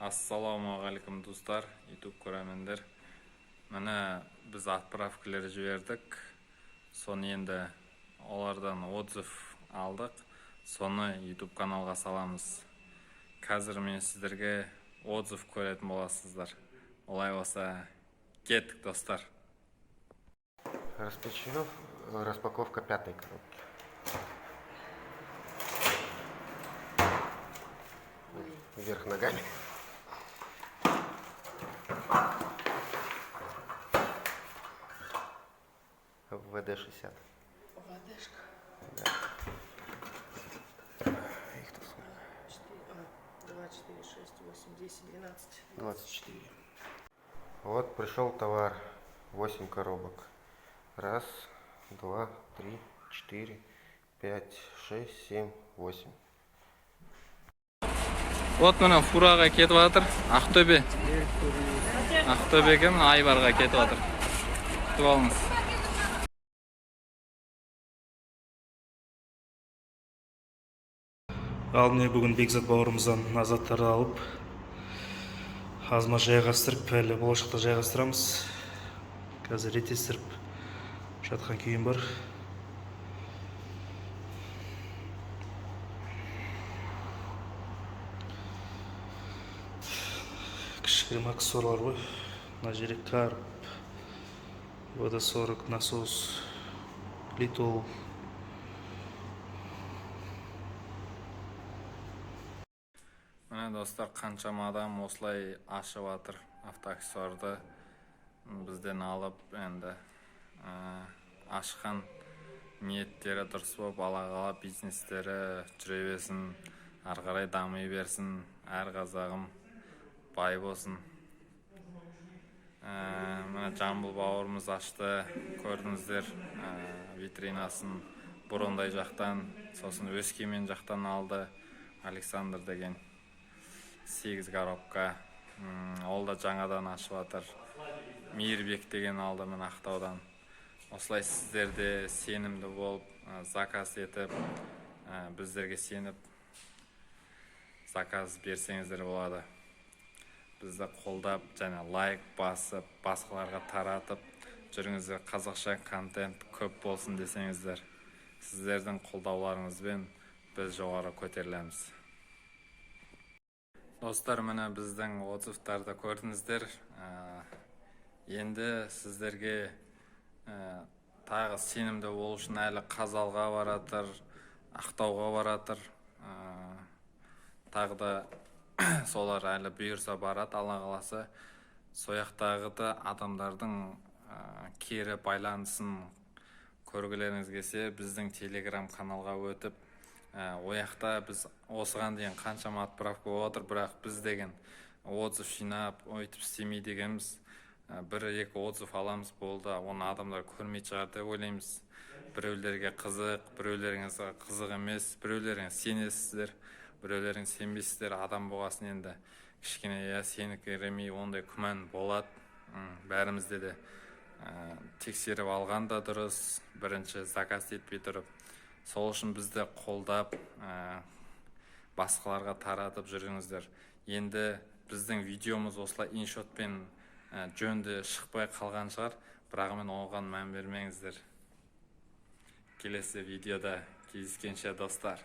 Ассалаумағалейкум, достар, YouTube көрермендер! Міне, біз отправкалер жібердік, соны енді олардан отзыв алдық, соны YouTube каналға саламыз. Қазір мен сіздерге отзыв көретін боласыздар. Олай болса, кеттік, достар. Распечатав, распаковка пятой коробки. Вверх ногами. ВД-60. ВДшка. Да. Их тут сколько? 4, 2, 4, 6, 8, 10, 12. 24. Вот пришел товар. 8 коробок. Раз, два, три, четыре, пять, шесть, семь, восемь. Вот, міне, фураға кетіп жатыр Ақтөбе. Ақтөбеге, міне, Айбарға кетіп жатыр. Күтіп алыңыз. Ал міне, бүгін Бекзат бауырымыздан азаттарды алып, аз-маз жайғастырып, әлі болашақта жайғастырамыз. Қазір реттестіріп жатқан күйім бар. Кішігірім аксессуарлар ғой. Мына жерде карп, ВД-40, насос, литол. Міне, достар, қаншама адам осылай ашып жатыр автоаксессуарды бізден алып. Енді ашқан ниеттері дұрыс болып, ала қала бизнестері жүре берсін, ары қарай дами берсін, әр қазағым бай болсын. Міне, Жамбыл бауырымыз ашты, көрдіңіздер, витринасын Бұрындай жақтан, сосын Өскемен жақтан алды Александр деген, сегіз коробка. Ол да жаңадан ашып жатыр. Мейірбек деген алды, міне, Ақтаудан. Осылай сіздер де сенімді болып, заказ етіп, біздерге сеніп заказ берсеңіздер болады. Бізді қолдап және лайк басып, басқаларға таратып жүріңіздер. Қазақша контент көп болсын десеңіздер, сіздердің қолдауларыңызбен біз жоғары көтерілеміз. Достар, міне, біздің отзывтарды көрдіңіздер. Енді сіздерге тағы сенімді болу үшін әлі Қазалға баратыр, Ақтауға баратыр. Тағы да солар әлі бұйырса барады, Алла қаласа. Сояқтағы да адамдардың кері байланысын көргілеріңіз келсе, біздің телеграм каналға өтіп, ояқта біз осыған дейін қаншама отправка болып жатыр, бірақ біз деген отзыв жинап, өйтіп істемейді екенбіз. Бір екі отзыв аламыз, болды, оны адамдар көрмейтін шығар деп ойлаймыз. Біреулерге қызық, біреулеріңізге қызық емес, біреулеріңіз сенесіздер, біреулеріңіз сенбейсіздер. Адам болғасын енді кішкене, иә, сеніңкіремей, ондай күмән болады. Бәрімізде де. Тексеріп алған да дұрыс бірінші заказ етпей тұрып. Сол үшін бізді қолдап, басқаларға таратып жүріңіздер. Енді біздің видеомыз осылай иншотпен жөнді шықпай қалған шығар, бірақ мен оған мән бермеңіздер. Келесі видеода кездескенше, достар!